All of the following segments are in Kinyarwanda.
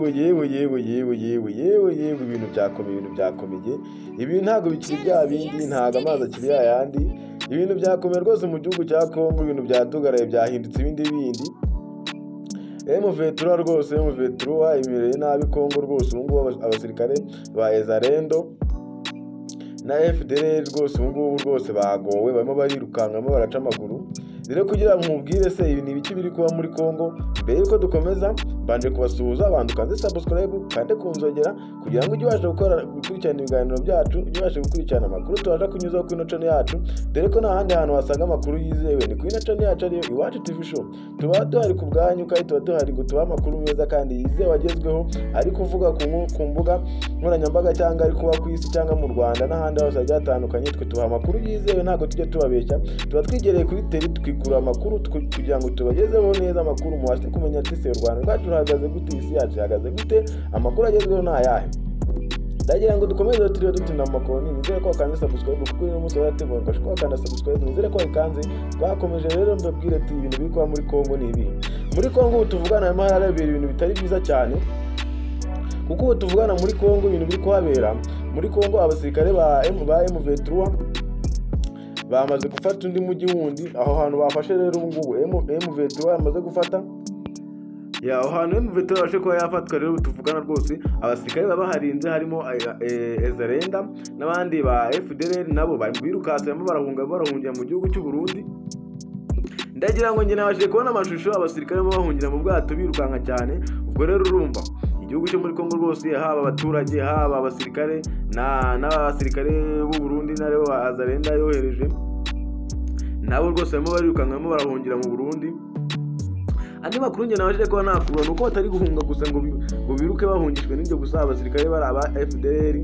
Yewe, yewe, yewe, yewe, yewe, yewe, yewe, ibintu byakomeye, ibintu byakomeye. Ibintu ntabwo bikiri bya bindi, ntabwo amazi akiri yayandi. Ibintu byakomeye rwose mu gihugu cya Kongo, ibintu byadugaraye, byahindutse ibindi bindi. M23 rwose, M23 imereye nabi Kongo rwose. Ubu ngubu abasirikare ba Wazalendo na FDLR rwose ubu ngubu rwose bagowe, barimo barirukanka, barimo baraca amaguru. Rero kugira ngo nkubwire se ibi ni ibiki biri kuba muri Kongo, mbere yuko dukomeza mbanje kubasuhuza. Abantu ukanze subscribe, kande ku nzogera kugira ngo ujye ubasha gukora gukurikirana ibiganiro byacu, ujye ubasha gukurikirana amakuru tubasha kunyuzaho kuri ino channel yacu, dore ko nta handi hantu wasanga amakuru yizewe, ni kuri ino channel yacu ariyo Iwacu TV Show. Tuba duhari ku bwanyu kandi tuba duhari ngo tubahe amakuru meza kandi yizewe, agezweho, ari kuvuga ku mbuga nkoranyambaga cyangwa ari kuba ku isi cyangwa mu Rwanda n'ahandi hose hagiye hatandukanye. Twe tubaha amakuru yizewe, ntabwo tujya tubabeshya. Tuba twigereye kuri terrain, twikura amakuru kugira ngo tubagezeho neza amakuru, mubashe kumenya ati: "Se u Rwanda rwacu ruhagaze gute? Isi yacu ihagaze gute? Amakuru agezweho ni ayahe?" Ndagira ngo dukomeze turiwe dutinda mu makoni. Nizere ko wakanze subscribe, kuko uyu munsi warateguwe ngo ushobora wakanda subscribe. Nizere ko wayikanze. Twakomeje rero, mbabwire ati ibintu biri kuba muri Kongo ni ibihe? Muri Kongo ubu tuvugana harimo harabera ibintu bitari byiza cyane, kuko ubu tuvugana muri Kongo ibintu biri kuhabera muri Kongo, abasirikare ba M23 bamaze gufata undi mujyi wundi. Aho hantu bafashe rero, ubu ngubu M23 yamaze gufata ya aho hantu M23 yabashe kuba yafatwa. Rero tuvugana rwose abasirikare baba baharinze, harimo Wazalendo n'abandi ba FDLR, nabo birukanse, barimo barahunga, barahungira mu gihugu cy'u Burundi. Ndagira ngo njye nabashije kubona amashusho abasirikare barimo bahungira mu bwato birukanka cyane. Ubwo rero urumva igihugu cyo muri Kongo rwose, haba abaturage, haba abasirikare n'abasirikare b'u Burundi nabo Wazalendo yohereje, nabo rwose barimo barirukanka, barimo barahungira mu Burundi. Andi makuru njye nabashije kuba nakura ni uko batari guhunga gusa ngo biruke bahungishwe n'ibyo gusa. Abasirikare bari aba FDLR,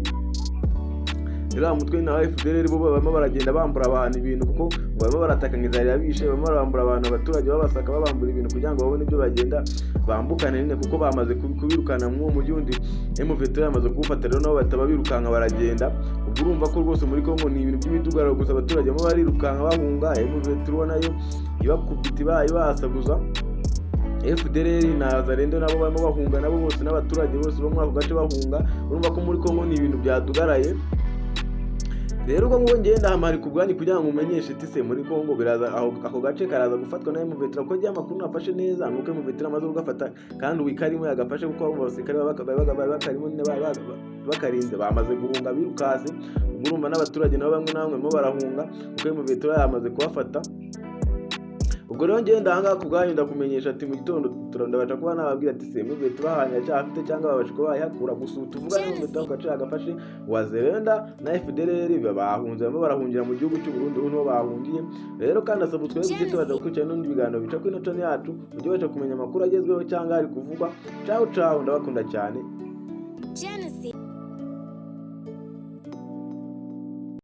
uriya mutwe na FDLR, bo barimo baragenda bambura abantu ibintu, kuko ngo barimo barataka ngo inzara irabishe. Barimo barambura abantu, abaturage babasaka, babambura ibintu kugira ngo babone ibyo bagenda bambukane nyine, kuko bamaze kubirukana muri uwo mujyi wundi M23 yamaze kuwufata. Rero nabo bahita babirukanka, baragenda. Ubwo urumva ko rwose muri Kongo ni ibintu by'imidugararo gusa, abaturage barimo barirukanka bahunga, M23 nayo ibakubita, ibasaguza. FDLR na Wazalendo nabo barimo bahunga, nabo bose n'abaturage bose bo muri ako gace bahunga. Urumva ko muri Kongo ni ibintu byadugaraye. Rero ubwo ngubwo ngenda hamari ku bwanyu kugira ngo umenyeshe ati: "Se muri Kongo biraza aho ako gace karaza gufatwa na M23?" Kuko njye amakuru nafashe neza nuko M23 amaze kugafata, kandi ubu ikarimo yagafashe, kuko abo basirikare baba bakarimo nyine, bakarinze, bamaze guhunga birukase. Ubwo urumva n'abaturage nabo bamwe na bamwe barimo barahunga kuko M23 yamaze kubafata. Ubwo rero ngenda ahangaha ku bwanyu, ndakumenyesha ati mu gitondo ndabasha kuba nababwira ati: "Se M23 ahantu yacyafite cyangwa babasha kuba bayihakura?" Gusa ubu tuvugane M23 ku gace yagafashe, Wazalendo na FDLR bahunze, barimo barahungira mu gihugu cy'u Burundi, ubu niho bahungiye. Rero kandi asabwe tujye tubasha gukurikirana n'ibindi biganiro bica kuri ino channel yacu, ujye ubasha kumenya amakuru agezweho cyangwa ari kuvugwa. Ciao ciao, ndabakunda cyane.